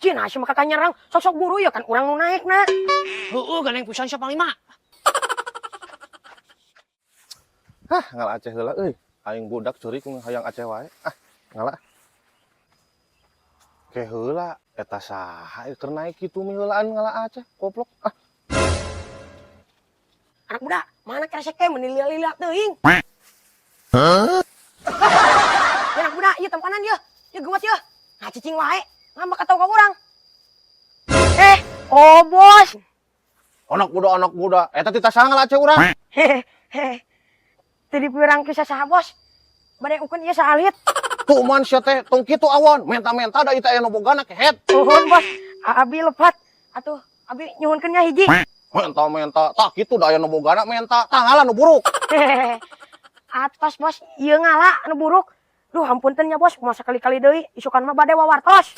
Cina sia mah kakak nyerang, sok-sok buru ya kan urang nu naek na. Heueuh, gandeng pisan sia Panglima. Hah, ngala Aceh heula euy. Aing budak ceurik hayang Aceh wae. Ah, ngala. Ke heula eta saha keur naik kitu mi heulaan ngala Aceh, goblok. Ah, Anak muda, mana keresek teh meni lila-lila teuing. Ya, anak muda, ieu tempanan yeuh. Ieu geuwat yeuh. Nah, cicing wae, ngambek atau ka urang. Eh, oh bos. Anak muda, anak muda. Eta tita saha ngala Aceh urang? Hehehe. Teu dipirang ku saha, bos. Bade ukeun ieu saalit. Tuh man sia teh tong kitu awon, menta-menta da ieu teh aya nu bogana kehet. Nuhun, bos. Abi lepat. Atuh, abi nyuhunkeun nya hiji. Menta-menta, tah kitu da aya nu bogana menta, tah ngala nu buruk. Hehehe. Atos, bos, ieu ngala anu buruk. Duh, hampunten nya, bos, kumaha sakali-kali deui, isukan mah bade wawartos.